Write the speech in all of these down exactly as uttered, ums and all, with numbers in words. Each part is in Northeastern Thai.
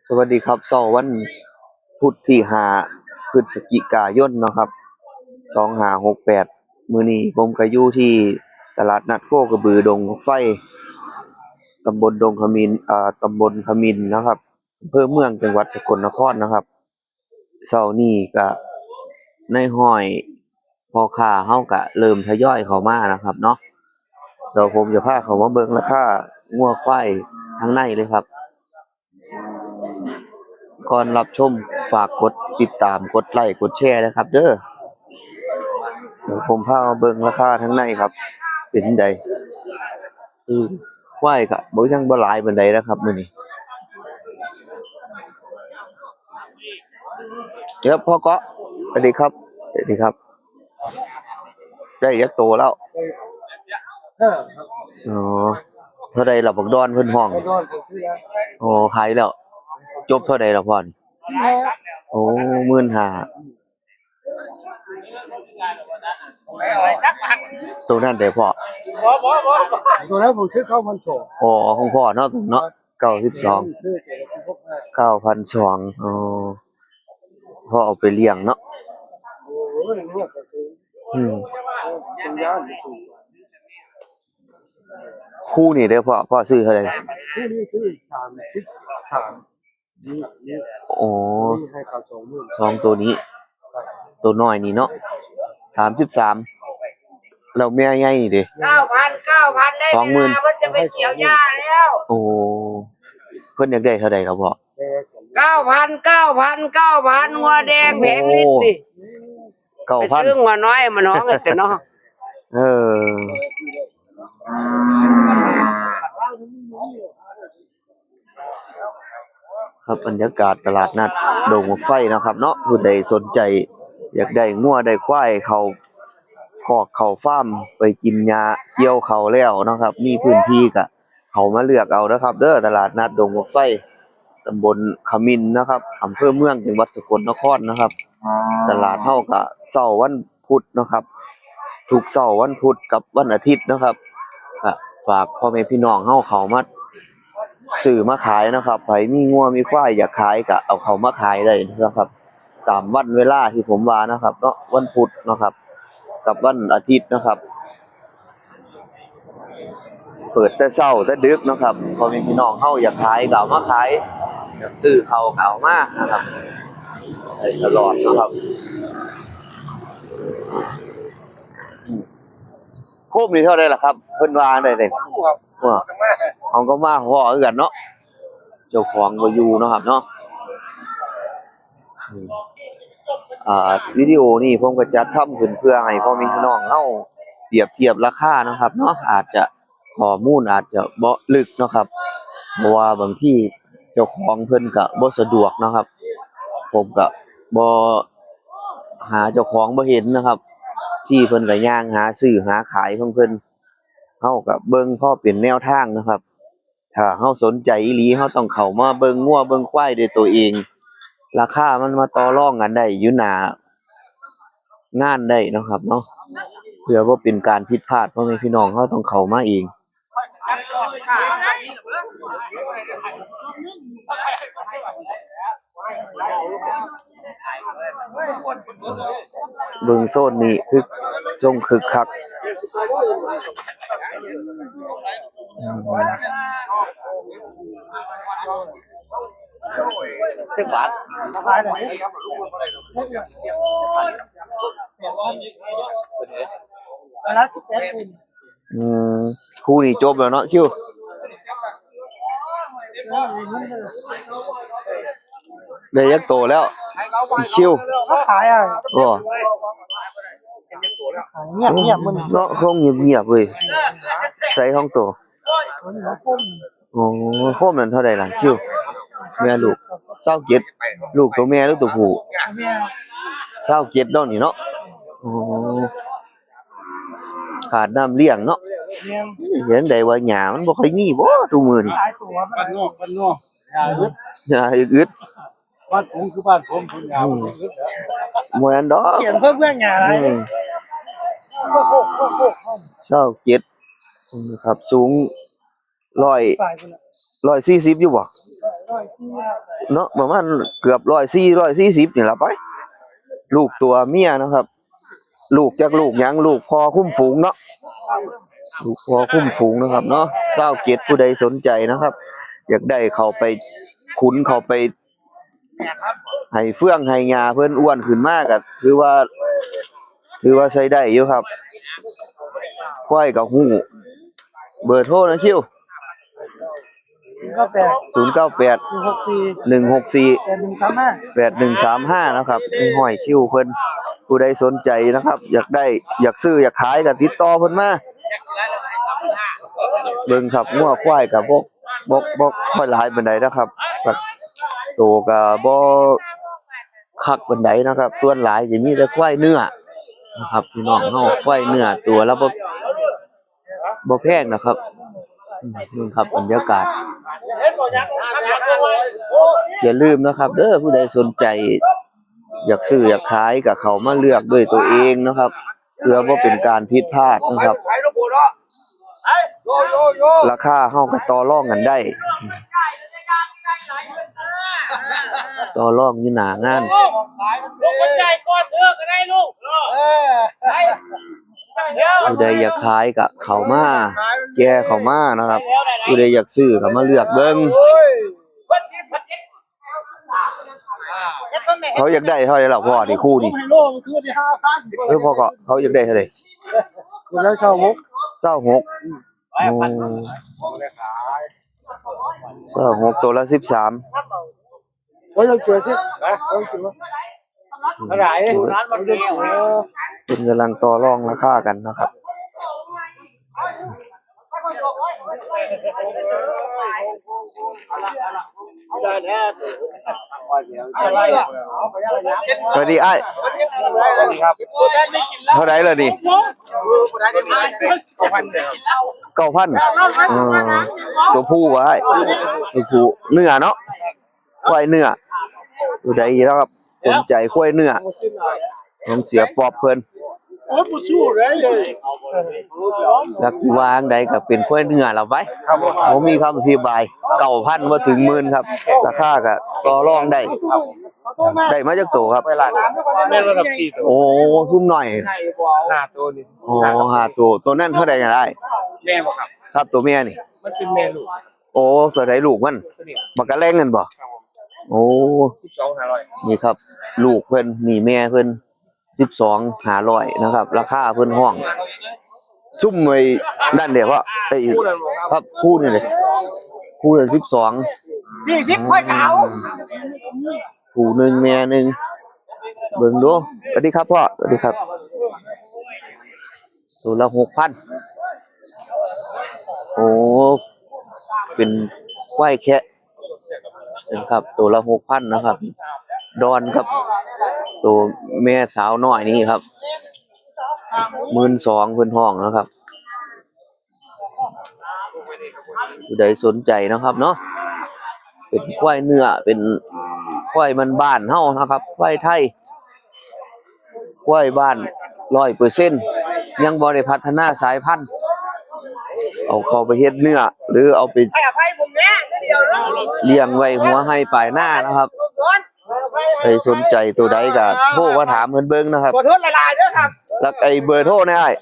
สวัสดีครับ เช้าวันพุธที่ห้าพฤศจิกายนเนาะครับ สองห้าหกแปด มื้อนี้ผมก็อยู่ที่ตลาดนัดโคกระบือดงบักไฟ ตำบลดงขมิน อ่า ตำบลขมินนะครับ อำเภอเมือง จังหวัดสกลนครนะครับ เช้านี้ก็นายฮ้อยพ่อค้าเฮาก็เริ่มทยอยเข้ามานะครับเนาะ เดี๋ยวผมจะพาเข้ามาเบิ่งราคางัวควายข้างในเลยครับ ก่อนรับชมฝากกดติดตาม กดไลค์ กดแชร์นะครับเด้อ เดี๋ยวผมพามาเบิ่งราคาข้างในครับ เป็นจั่งใด คือควายก็บ่ ยังบ่หลายปานใดนะครับมื้อนี้ เดี๋ยวพ่อเกาะ สวัสดีครับ สวัสดีครับ ได้จักโตแล้ว อ๋อ เท่าใดล่ะบักดอนเพิ่นฮ้อง อ๋อ ขายแล้ว จบเท่าใดล่ะพ่อนี่ โอ้ หมื่นห้า ตัวนั้นเด้พ่อ ตัวนั้นผมซื้อเก้าพันสอง อ๋อ ของพ่อเนาะ เนาะ เก้าสิบสอง เก้าพันสอง อ๋อ พ่อเอาไปเลี้ยงเนาะ อืม คู่นี่เด้อพ่อ พ่อซื้อเท่าใด คู่นี้ซื้อสามสิบสาม นี่ นี่ โอ้ นี่ให้เขาสองหมื่น สองตัวนี้ ตัวน้อยนี่เนาะ สามสิบสาม แล้วแม่ใหญ่นี่เด้ เก้าพัน เก้าพัน ได้ สองหมื่น เวลาเพิ่นจะไปเกี่ยวหญ้าแล้ว โอ้ เพิ่นอยากได้เท่าใดครับพ่อ เก้าพัน เก้าพัน เก้าพัน งัวแดงแผงลิตรนี่ เก้าพัน ไปซื้องัวน้อยมาน้องแต่เนาะ เออ ครับ บรรยากาศตลาดนัดดงบักไฟนะครับเนาะ ผู้ใดสนใจอยากได้งัวได้ควายเข้าคอกเข้าฟาร์ม ไปกินหญ้าเกี่ยวข้าวแล้วนะครับ มีพื้นที่ก็เข้ามาเลือกเอานะครับเด้อ ตลาดนัดดงบักไฟ ตำบลขมินนะครับ อำเภอเมือง จังหวัดสกลนครนะครับ ตลาดเฮาก็เช้าวันพุธนะครับ ทุกเช้าวันพุธกับวันอาทิตย์นะครับ ก็ฝากพ่อแม่พี่น้องเฮาเข้ามาซื้อมาขายนะครับ ไผมีงัวมีควายอยากขายก็เอาเข้ามาขายได้นะครับ ตามวันเวลาที่ผมว่านะครับเนาะ วันพุธนะครับ กับวันอาทิตย์นะครับ เปิดแต่เช้าแต่ดึกเนาะครับ พ่อแม่พี่น้องเฮาอยากขายก็เอามาขาย อยากซื้อเข้าก็เอามานะครับ ได้ตลอดเนาะครับ อืม โคมนี่เท่าใดล่ะครับ เพิ่นว่าได้เลย บ่รู้ครับ ว่า เอาก็มา เอาก็มาพ้อคือกันเนาะ เจ้าของบ่อยู่เนาะครับเนาะ อืม อ่า วิดีโอนี้ผมก็จัดทำขึ้นเพื่อให้พ่อแม่พี่น้องเฮาเปรียบเทียบราคานะครับเนาะ อาจจะข้อมูลอาจจะบ่ลึกเนาะครับ เพราะว่าบางทีเจ้าของเพิ่นก็บ่สะดวกเนาะครับ ผมก็บ่หาเจ้าของบ่เห็นนะครับ ที่เพิ่นก็ย่างหาซื้อหาขายของเพิ่น เฮาก็เบิ่งพอเป็นแนวทางนะครับ ถ้าเฮาสนใจอีหลี เฮาต้องเข้ามาเบิ่งงัวเบิ่งควายด้วยตัวเอง ราคามันมาต่อรองกันได้อยู่หน้างานได้เนาะครับเนาะ เพื่อบ่เป็นการผิดพลาด พ่อแม่พี่น้องเฮาต้องเข้ามาเอง เบิ่งโซนนี้คึก ทรงคึกคัก อืม จักบาท ขายหน่อย วันละสิบเอ็ด อืม คู่นี้จบแล้วเนาะ คิว ได้จักโตแล้ว คิว ขายอ่ะ โอ้ เงียบเงียบมัน เนาะ คงเงียบๆเว้ย ใส่ของโต มันหัวคม โอ้ โคมนั่นเท่าใดล่ะ คิว แม่ลูก ซาวเจ็ด ลูกตัวแม่หรือตัวผู้ ซาวเจ็ดเนาะนี่เนาะ โอ้ ขาดน้ำเลี้ยงเนาะ แม่น เห็นได้ว่าหญ้ามันบ่ค่อยมีบ่ทุกมื้อนี่ หลายตัว บ้านนอก บ้านนอก หญ้าอึด หญ้าอึด บ้านผมคือบ้านผม ผมหญ้า อืม บ่อึดแล้ว บ่แม่นดอก เขียนเพิ่มเรื่องหญ้าหลาย อืม โอ้โห โอ้โห ซาวเจ็ดนะครับ สูงร้อย ร้อยสี่สิบอยู่บ่ เนาะ ประมาณเกือบร้อยสี่ ร้อยสี่สิบนี่แหละไป ลูกตัวเมียนะครับ ลูกจากลูกหยัง ลูกพ่อคุ้มฝูงเนาะ ลูกพ่อคุ้มฝูงนะครับเนาะ เก้าเจ็ด ผู้ใดสนใจนะครับ อยากได้เข้าไปขุนเข้าไป ให้เฟื่องให้หญ้าเพิ่นอ้วนขึ้นมาก็ถือว่า ถือว่าใช้ได้อยู่ครับ ควายก็ฮู้ เบอร์โทรนะคิว ศูนย์เก้าแปด ศูนย์เก้าแปด หนึ่งหกสี่ หนึ่งหกสี่ แปดหนึ่งสามห้า แปดหนึ่งสามห้า นะครับ นี่ห้อยคิวเพิ่น ผู้ใดสนใจนะครับ อยากได้ อยากซื้อ อยากขายก็ติดต่อเพิ่นมา เบิ่งครับ งัวควายก็บ่ บ่ บ่ค่อยหลายปานใดนะครับ โตก็บ่คักปานใดนะครับ ส่วนหลายจะมีแต่ควายเนื้อนะครับ พี่น้องเฮา ควายเนื้อตัวละบ่ บ่แพงนะครับ อืม นี่ครับ บรรยากาศ อย่าลืมนะครับเด้อ ผู้ใดสนใจ อยากซื้ออยากขายก็เข้ามาเลือกด้วยตัวเองนะครับ เพื่อบ่เป็นการผิดพลาดนะครับ ราคาเฮาก็ต่อรองกันได้ ต่อรองอยู่หน้างาน ผู้ใดอยากขายก็เข้ามา แกเข้ามานะครับ ผู้ใดอยากซื้อก็มาเลือกเบิ่ง เขาอยากได้เท่าไหร่ล่ะพ่อนี่ คู่นี่ เออ พ่อก็เขาอยากได้เท่าไหร่ แล้วเศร้าหก เศร้าหก โอ้ เศร้าหก ตัวละสิบสาม โอ้ย เราเจอสิ นะ เราเจอ เท่าไหร่ ร้านมันเดียว เพิ่นกำลังต่อรองราคากันนะครับ สวัสดีอ้าย สวัสดีครับ เท่าไหร่ล่ะนี่ เก้าพัน เออ ตัวผู้บ่อ้าย ตัวผู้ เนื้อเนาะ ควายเนื้อ ผู้ใดนะครับ สนใจควายเนื้อ ของเสียป๊อบเพิ่น โอ้ย ผู้สู้เลย จักสิว่าจั่งใดก็เป็นควายเนื้อล่ะไป ครับผม บ่มีคำอธิบาย เก้าพัน บ่ถึงหมื่นครับ ราคาก็ต่อรองได้ ได้มาจักโตครับ แม่นบ่ครับ สี่ตัว โอ้ ซุ่มน้อย ห้าตัวนี่ โอ้ ห้าตัว ตัวนั้นเท่าใดกันได้ แม่บ่ครับ ครับ ตัวแม่นี่ มันเป็นแม่ลูก โอ้ เท่าใดลูกมัน ตัวนี้ บักกะแลงนั่นบ่ ครับผม โอ้ สิบสองห้าร้อย นี่ครับ ลูกเพิ่น นี่แม่เพิ่น สิบสองห้าร้อยนะครับ ราคาเพิ่นฮ้อง ซุ่มไอ้นั่นเด้พ่อ ไอ้ คู่นั่นบ่ครับ ครับ คู่นี่เลย คู่ละสิบสอง สี่สิบ ค่อยเก๋า คู่หนึ่งแม่หนึ่ง เบิ่งดู สวัสดีครับพ่อ สวัสดีครับ ตัวละหกพัน โอ้ เป็นควายแคะนะครับ ตัวละหกพันนะครับ ดอนครับ ตัวแม่สาวน้อยนี่ครับ หมื่นสอง เพิ่นฮ้องนะครับ ผู้ใดสนใจนะครับเนาะ เป็นควายเนื้อ เป็นควายบ้านๆ เฮานะครับ ควายไทย ควายบ้าน ร้อยเปอร์เซ็นต์ ยังบ่ได้พัฒนาสายพันธุ์ เอาเข้าไปเฮ็ดเนื้อ หรือเอาไป ให้อภัยผมแน่เดี๋ยว เลี้ยงไว้หัวไฮ่ปลายนานะครับ ใครสนใจตัวใดก็โทรมาถามเพิ่นเบิ่งนะครับ ขอโทษหลายๆเด้อครับ แล้วไอ้เบอร์โทรเนี่ย อ้าย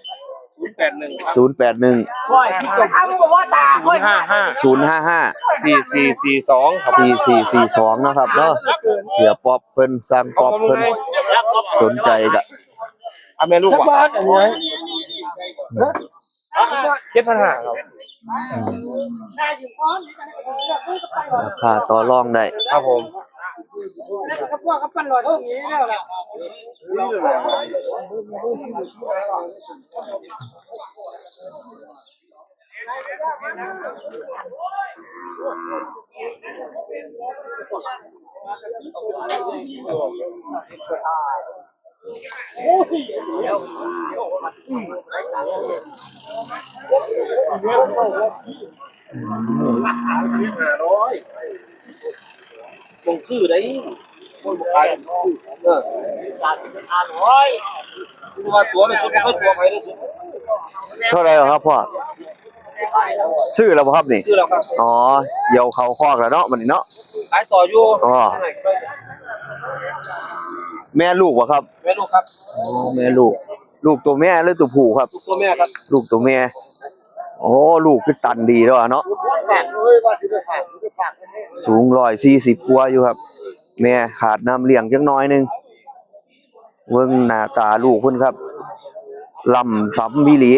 ศูนย์แปดหนึ่ง ศูนย์แปดหนึ่ง ศูนย์ห้าห้า ศูนย์ห้าห้า สี่สี่สี่สอง ครับ สี่สี่สี่สอง นะครับเนาะ เสียป๊อบเพิ่น ช่างป๊อบเพิ่น สนใจก็ เอาแม่ลูก จัก ว่ะ บาทอันนี้ เจ็ดพันห้าครับ อืม ราคาต่อรองได้ ครับผม ต้องซื้อได้ คนบ่ขาย เออ สามสิบห้าร้อย คือว่าตัวมันสุด บ่เคยตัวไปเลย เท่าไหร่ครับพ่อ ซื้อแล้วบ่ครับนี่ ซื้อแล้วครับ อ๋อ เดี๋ยวเข้าคอกแล้วเนาะ บัดนี้เนาะ ขายต่ออยู่ อ๋อ แม่ลูกบ่ครับ แม่ลูกครับ อ๋อ แม่ลูก ลูกตัวแม่หรือตัวผู้ครับ ลูกตัวแม่ครับ ลูกตัวแม่ โอ้ ลูกคือตันดีแล้วอะเนาะ สูงร้อยสี่สิบกว่าอยู่ครับ แม่ขาดน้ำเลี้ยงจักหน่อยหนึ่ง เบิ่งหน้าตาลูกเพิ่นครับ ล่ำซำอีหลี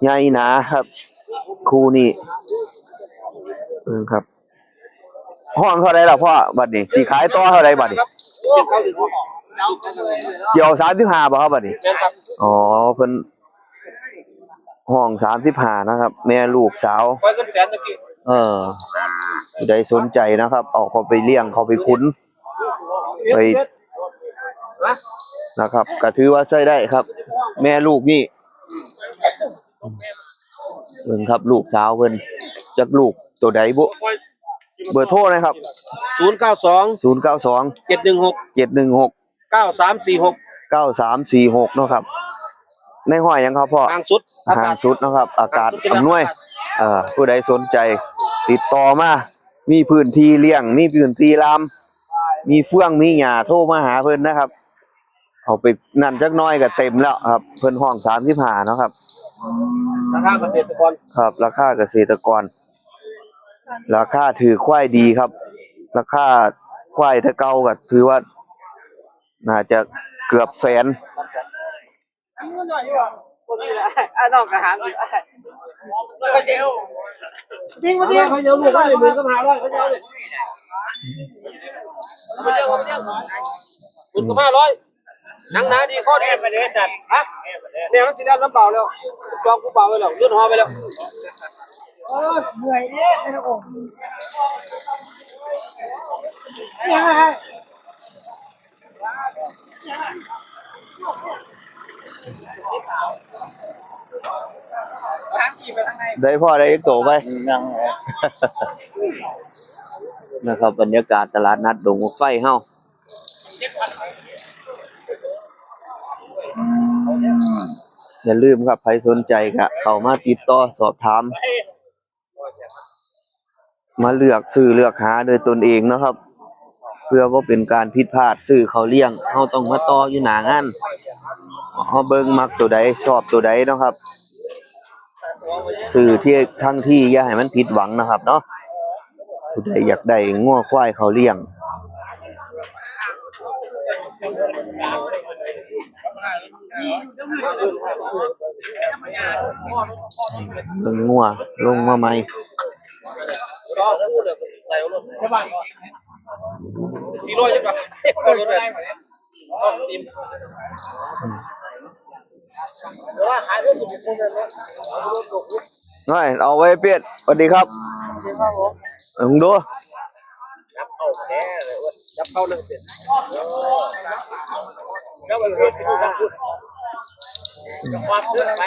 ใหญ่หนาครับ คู่นี้ เบิ่งครับ ห้องเท่าใดล่ะพ่อ บัดนี้ สิขายต่อเท่าใดบัดนี้ สิเอาสามสิบห้าบ่ครับบัดนี้ อ๋อ เพิ่น ห้องสามสิบห้านะครับ แม่ลูกสาว เออ ผู้ใดสนใจนะครับ เอาเขาไปเลี้ยง เขาไปขุน ไป นะครับ ก็ถือว่าใช้ได้ครับ แม่ลูกนี่ เบิ่งครับ ลูกสาวเพิ่น จักลูกตัวใดบุ เบอร์โทรนะครับ ศูนย์เก้าสอง ศูนย์เก้าสอง เจ็ดหนึ่งหก เจ็ดหนึ่งหก เก้าสามสี่หก เก้าสามสี่หก เนาะครับ ในห้อยหยังครับพ่อ ห่างสุด ห่างสุดเนาะครับ อากาศอำนวย เอ่อ ผู้ใดสนใจ ติดต่อมา มีพื้นที่เลี้ยง มีพื้นที่ลาม มีเฟื่อง มีหญ้า โทรมาหาเพิ่นนะครับ เอาไปนั่นจักหน่อยก็เต็มแล้วครับ เพิ่นห้องสามสิบห้าเนาะครับ ราคาเกษตรกร ครับ ราคาเกษตรกร ราคาถือควายดีครับ ราคาควายแต่เก่าก็ถือว่า น่าจะเกือบแสน อ่ะน้องก็หา จริงปะเนี่ย เขาเยอะลูกเขาเลยหมื่นกับห้าร้อย เขาเยอะเลย เขาเยอะ เขาเยอะ หมื่นกับห้าร้อย หนังหนาดี ข้อดี แม่มันสิได้ลำเบาแล้ว จองกูเบาไว้แล้ว เลื่อนหอไปแล้ว โอ้ย เมื่อยเด้แต่ละองค์ ได้พ่อได้อีกโตไป ยัง นะครับ บรรยากาศตลาดนัดดงบั้งไฟเฮา อย่าลืมครับ ใครสนใจก็เข้ามาติดต่อสอบถาม มาเลือกซื้อเลือกหาโดยตนเองเนาะครับ เพื่อบ่เป็นการผิดพลาด ซื้อเขาเลี้ยง เฮาต้องมาต่ออยู่หน้างาน เฮาเบิ่งมักตัวใด ชอบตัวใดเนาะครับ ซื้อที่ ทั้งที่อย่าให้มันผิดหวังนะครับเนาะ ผู้ใดอยากได้งัวควายเขาเลี้ยง เบิ่งงัวลงมาใหม่ สี่ร้อยจังหวะ เอารถอะไรมาเนี่ย เอาสตรีม น้อย เอาไว้เปียด สวัสดีครับ เออ มึงดู จับเข้าแท้เลยเว้ย จับเข้าเลยเปียด แล้วมันเพิ่มขึ้นนะ ความเชื่อไป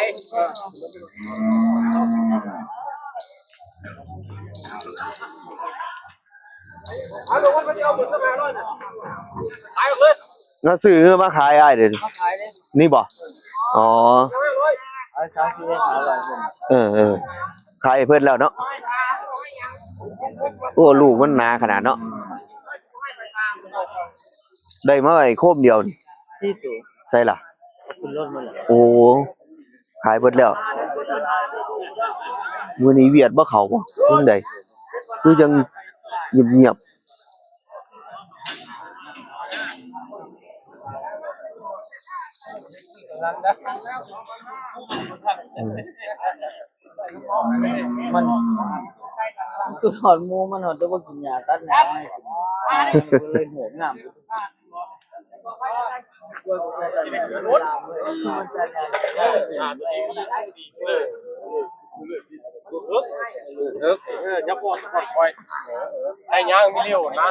เอาลงมาเดียวหมื่นกับห้าร้อยน่ะ ขายออกเลย แล้วซื้อมาขายอ้ายเด้อ มาขายเลย นี่บ่ อ๋อ ขายสามสิบห้าร้อย เออ เออ ขายให้เพิ่นแล้วเนาะ โอ้ ลูกมันหนาขนาดเนาะ ได้มาไอ้โคมเดียวนี่ สี่ตัว ใช่ล่ะ ขึ้นรถมาเลย โอ้ ขายเบิดแล้ว มื้อนี้เวียดบ่เข้าบ่ จั่งใด คือจั่งเงียบๆ อืม มัน มันคือหอดหมู่มันหอดแต่บ่กินยาตัดหญ้าให้กิน เลยโหมงาม เออ เออ เออ อย่าบอกก่อนคอย ให้ย่างมีเร็วนะ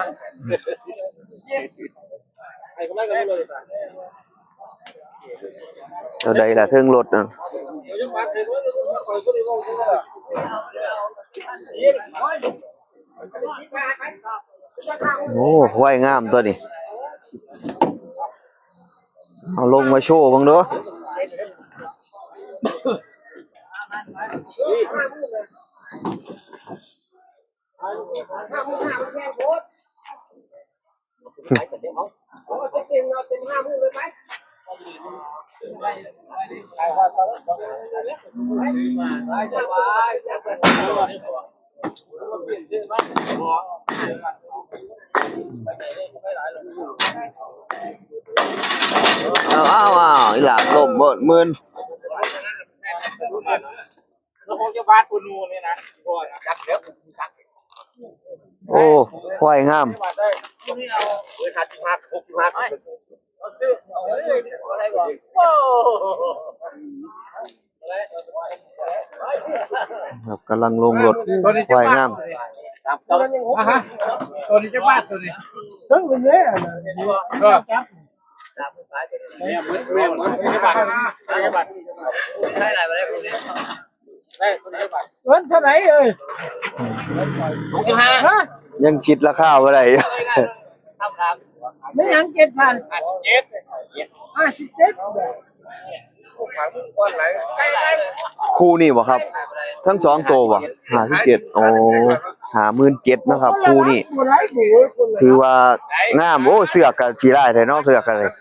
เท่าใดล่ะเทิงรถน่ะ โอ้ ควายงามตัวนี้ เอาลงมาโชว์เบิ่งดู เอาเอาเอาอีหล่าล้มเบิดหมื่น แล้วผมจะวาดปูนูเนี่ยนะ โอ้ ควายงาม ครับ กำลังลงรถ ควายงาม อ่ะฮะ ตัวนี้จะบาดตัวนี้ เฮ้ยมันเละอ่ะ ก็ แม่เหมือนแม่เหมือน เงินเท่าไหร่เอ้ย หกสิบห้า ฮะ ยังคิดราคาบ่ได้ ไม่ยังเจ็ดพัน เจ็ด ห้าสิบเจ็ด คู่นี่บ่ครับ ทั้งสองตัวบ่ห้าสิบเจ็ด โอ้ ห้าหมื่นเจ็ดนะครับ คู่นี่ ถือว่างาม โอ้ เสือกกับขี่ได้แท้เนาะ เสือกกันเลย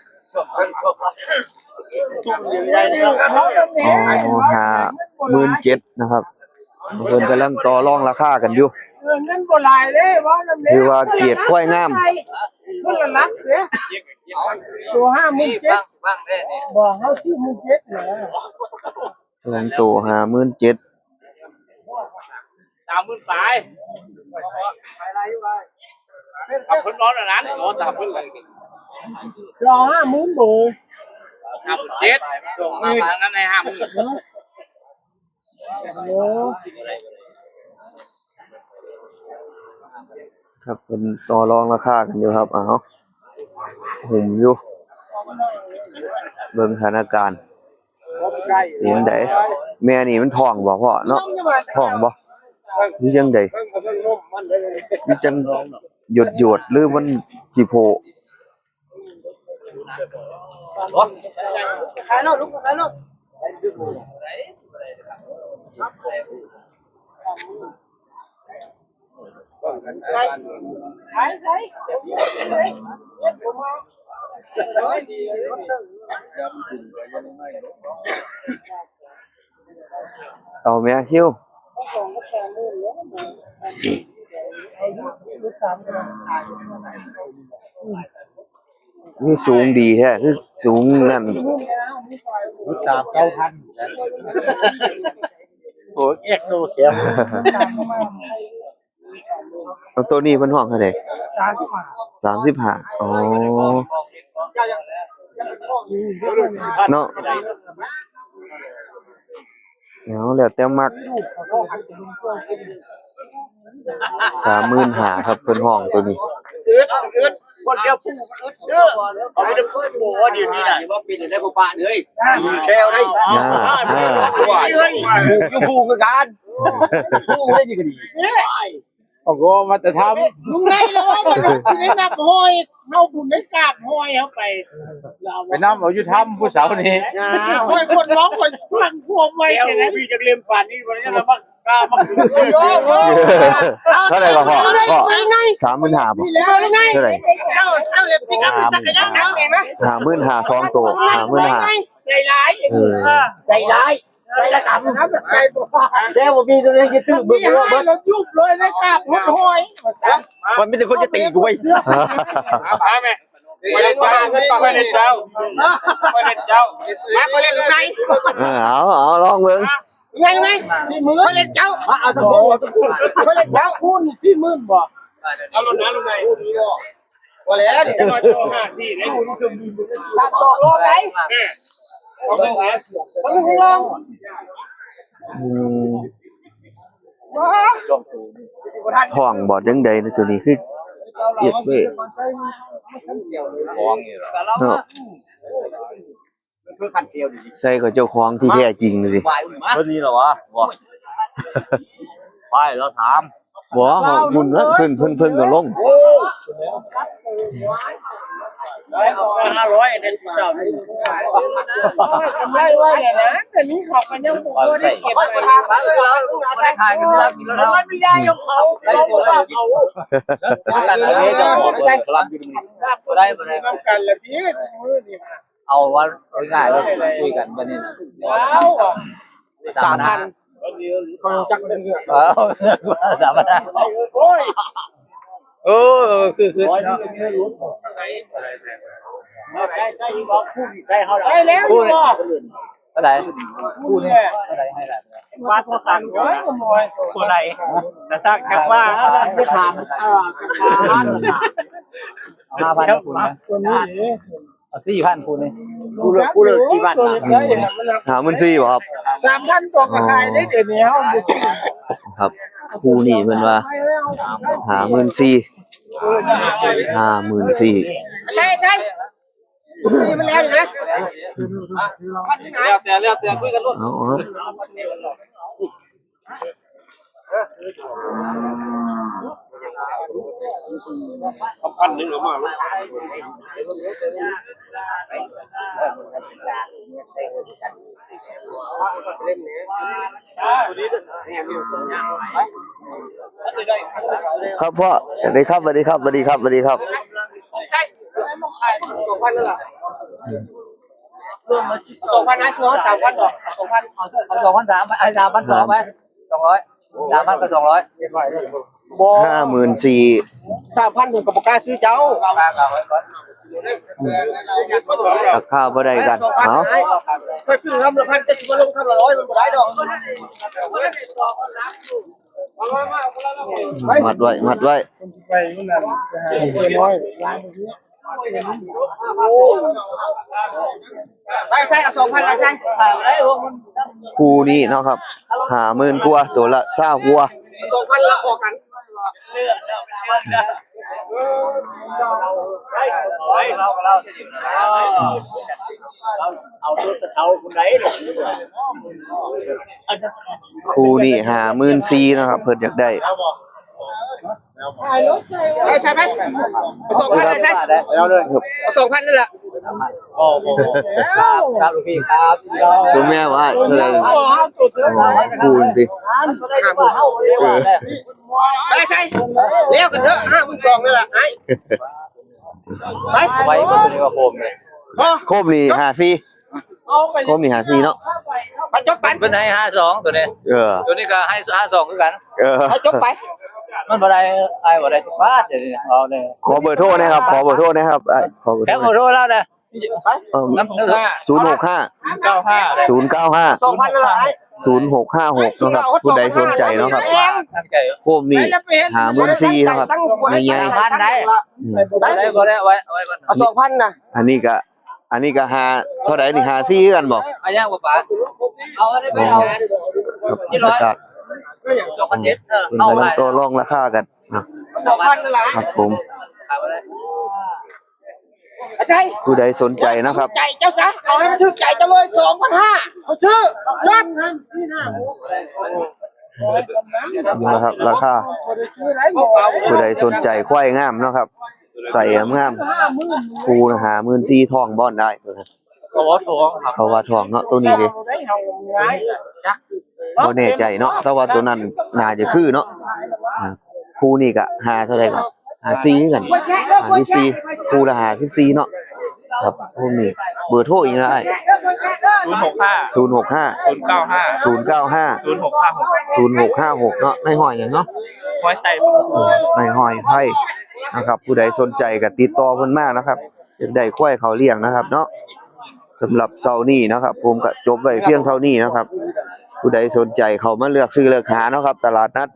อ๋อ ห้าหมื่นเจ็ดนะครับ เพิ่นกำลังต่อรองราคากันอยู่ เออเงินบ่หลายเด้ว่านั่นเด้ ถือว่าเกรดควายงาม คนละหลักเด้ตัวห้าหมื่นเจ็ดบอกเขาสี่หมื่นเจ็ดเหรอ สองตัวห้าหมื่นเจ็ด สามหมื่นปลายเอาคนนอนอันนั้นนอนสามหมื่นเลย รอห้าหมื่นบ่ ห้าหมื่นเจ็ดสองหมื่นอันนั้นให้ห้าหมื่น โอ้ ครับ เพิ่นต่อรองราคากันอยู่ครับ เอา หุ่มอยู่ เบิ่งสถานการณ์ เสียงใด แม่นี่มันท้องบ่พ่อเนาะ ท้องบ่ นี่จังใด นี่จังหยดหยดๆ หรือมันขี้โพ ขายรถลูกขายรถ เอาแม่คิว คือสูงดีแท้ คือสูงนั่น สามเก้าพัน โอ้เอ็กโนแคม เอาตัวนี้เพิ่นห้องเท่าไหร่ สามสิบห้า สามสิบห้า อ๋อ เนาะ เอาแล้วแต่มัก สามหมื่นห้าครับ เพิ่นห้องตัวนี้ อึดอึดคนเดียวผู้อึดเด้อเอาไปเด้อผู้บ่เดี๋ยวนี้น่ะว่าเป็นได้บ่ปะเลยแค่ได้ อ่าอ่า เฮ้ยอยู่ผู้คือกันผู้ได้ดีก็ดี โอ้โหมาแต่ทำ ลุงไงแล้วว่ามันสิได้นับห้อยเฮาบุญได้กราบห้อยเฮาไป ไปนำเอาอยู่ทำผู้สาวนี่ ห้อยคนร้องคนฟังพวมไว้ เดี๋ยว จะได้ มีจักเล่มป่านนี้วันนี้เรามากล้ามา เท่าไหร่ก็พอพ่อสามหมื่นห้าบ่เท่าไหร่ เจ้าเจ้าเล็บปิกอัพจักรยานเอาเองนะ ห้าหมื่นห้าสองตัวห้าหมื่นห้า ใจร้าย เออ ใจร้ายใจละกำใจบ่แล้วบ่มีตัวนี้จะตื้อมึง มี ว่า ห้า เบิด รถยุบเลยในกราบห้อย มันมีแต่คนจะตีกูไว้ มาแม่ไปเล่นเจ้าไปเล่นเจ้าไปเล่นเจ้ามาไปเล่นลูกไหน เออเอาเอาลองเบิ่ง ไงไงสี่หมื่นไปเล่นเจ้ามาเอาตะโกนไปเล่นเจ้า คูณสี่หมื่นบ่ เอาลูกไหนลูกไหน ว่าแล้ว เดี๋ยวมาโทรหาสี่เนี่ย ตัดสองโลไหน แม่เอาลูกไหน มันไม่ลง อืมท้องบ่จังใดนะตัวนี้คือเจ็บเว้ย ของนี่เหรอ เนาะ คือคันเดียวดิ ใส่กับเจ้าของที่แท้จริงเลยสิ ตัวนี้เหรอวะบอกไปแล้วถาม บ่ของคุณนะเพิ่นเพิ่นเพิ่นก็ลง ห้าร้อยเดือนสิบสามนี่ ได้ไว้เนี่ยนะ แต่นี้เขาก็ยังบ่ได้เก็บไป ได้ขายกันแล้ว มันไม่ได้ยกเขา เขาก็เอา ได้ บ่ได้ บ่ได้ น้ำกันละพี่ เอาว่าง่ายๆ เราคุยกันวันนี้นะ ว้าว สามพัน เขาจักเรื่อง เออ สามพัน โอ้ย เออ คือ คือ ใช่แล้ว คู่นี่ เท่าไหร่ คู่นี่ เท่าไหร่ ให้ละ วัดสั่ง ตัวไหน แต่สักจักว่า ไม่ถาม เออ ห้าพัน คู่นะ ตัวนี้ เอาสี่พัน คู่นี่ คู่ละ คู่ละกี่บาท อืม ห้าหมื่นสี่บ่ครับ สามพัน ตัวก็ขายได้เดี๋ยวนี้ ครับ คู่นี้เพิ่นว่า ห้าหมื่นสี่ ห้าหมื่นสี่ ใช่ ใช่ นี่มันแล้วอยู่นะ แล้วแต่ แล้วแต่ คุยกันรถ เอา เอา พันหนึ่งเอามา ครับพ่อ สวัสดีครับ สวัสดีครับ สวัสดีครับ สวัสดีครับ สองพันนั่นแหละ สองพันนะ สองพันสามพันก่อน สองพัน เอา เอา สองพันสาม ไป เอา สามพันสอง ไป สองร้อย สามพันกับ สองร้อย บ่ ห้าหมื่นสี่ สามพัน ผมก็บ่กล้าซื้อเจ้า ราคาบ่ได้กัน เอา ค่อยซื้อทำละพัน จะสิมาลงทำละร้อย มันบ่ได้ดอก มัดไว้ มัดไว้ ไปนั่นน่ะ ไปหาเมียน้อย ไปใส่ เอา สองพัน ละใส่ คู่นี้เนาะครับ ห้าหมื่นกว่า ตัวละซาวกว่า สองพัน ละออกกัน เอาตัวเฒ่าคนใด คู่นี้ห้าหมื่นสี่เนาะครับ เพิ่นอยากได้ ไปใส่ไป เอา สองพัน เลยใส่ เอาเลย เอา สองพัน นั่นแหละ ครับ ครับ ลูกพี่ครับ ตัวแม่ว่าเท่าไหร่ คู่สิ เออ ไปใส่ แล้วกันเถอะ ห้าหมื่นสอง นั่นแหละ ไอ้ ไป ไว้ก็ตัวนี้ก็โคมเลย พอ โคมนี่ห้าสี่ โคมนี่ห้าสี่เนาะ ไปจบปัน เพิ่นให้ห้าสอง ตัวนี้ เออ ตัวนี้ก็ให้ห้าสอง คือกัน เออ ไปจบไป มันบ่ได้ ไอ้บ่ได้บาท เดี๋ยวนี้ เอาเนี่ย ขอเบอร์โทรนะครับ ขอเบอร์โทรนะครับ ไอ้ ขอเบอร์โทร แค่เบอร์โทรแล้วนะ เออ ศูนย์หกห้า ศูนย์เก้าห้า ศูนย์เก้าห้า สองพัน เลย ศูนย์หกห้าหก นะครับ ผู้ใดสนใจเนาะครับ โคมนี่ห้าหมื่นสี่เนาะครับ ใหญ่ๆ สามพันได้ อืม ได้ บ่ได้ ไว้ ไว้ก่อน เอา สองพัน นะ อันนี้ก็ อันนี้ก็ห้า เท่าไหร่นี่ ห้าสี่ คือกันบ่ เอายังบ่ป๋า เอาอันนี้ไปเอา ครับ นี่ร้อย ประกาศ สองพันเจ็ด เออ เพิ่นกำลังต่อรองราคากันนะ สองพัน นั่นแหละ ครับผม ขายบ่ได้ ผู้ใดสนใจนะครับ ใจเจ้าซะ เอาให้มันถูกใจเจ้าเลย สองพันห้า เอาซื้อ ยอด นะครับ ราคา ผู้ใดสนใจควายงามเนาะครับ ใส่งามๆ คู่ห้าหมื่นสี่ ท้องบ่อนได้ เขาว่าท้องครับ เขาว่าท้องเนาะ ตัวนี้เด้ บ่แน่ใจเนาะ แต่ว่าตัวนั้นน่าจะคือเนาะ อ่า คู่นี้ก็ห้าเท่าไหร่ก็ ห้าสี่ คือกัน ห้าสิบสี่ คู่ละ ห้าสิบสี่ เนาะ ครับ คู่นี้ เบอร์โทรอีกนะไอ้ ศูนย์หกห้า ศูนย์หกห้า ศูนย์เก้าห้า ศูนย์เก้าห้า ศูนย์หกห้าหก ศูนย์หกห้าหก เนาะ นายห้อยหยังเนาะ ห้อยไส้ นายห้อยไส้นะครับ ผู้ใดสนใจก็ติดต่อเพิ่นมานะครับ อยากได้ควายเขาเลี้ยงนะครับเนาะ สำหรับเช้านี้นะครับ ผมก็จบไว้เพียงเท่านี้นะครับ ผู้ใดสนใจเข้ามาเลือกซื้อเลือกหาเนาะครับ ตลาดนัด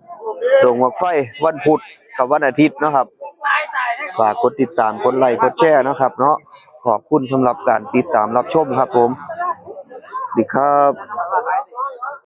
ดงหมากไฟ วันพุธกับวันอาทิตย์เนาะครับ ฝากกดติดตาม กดไลค์ กดแชร์เนาะครับเนาะ ขอบคุณสำหรับการติดตามรับชมครับผม สวัสดีครับ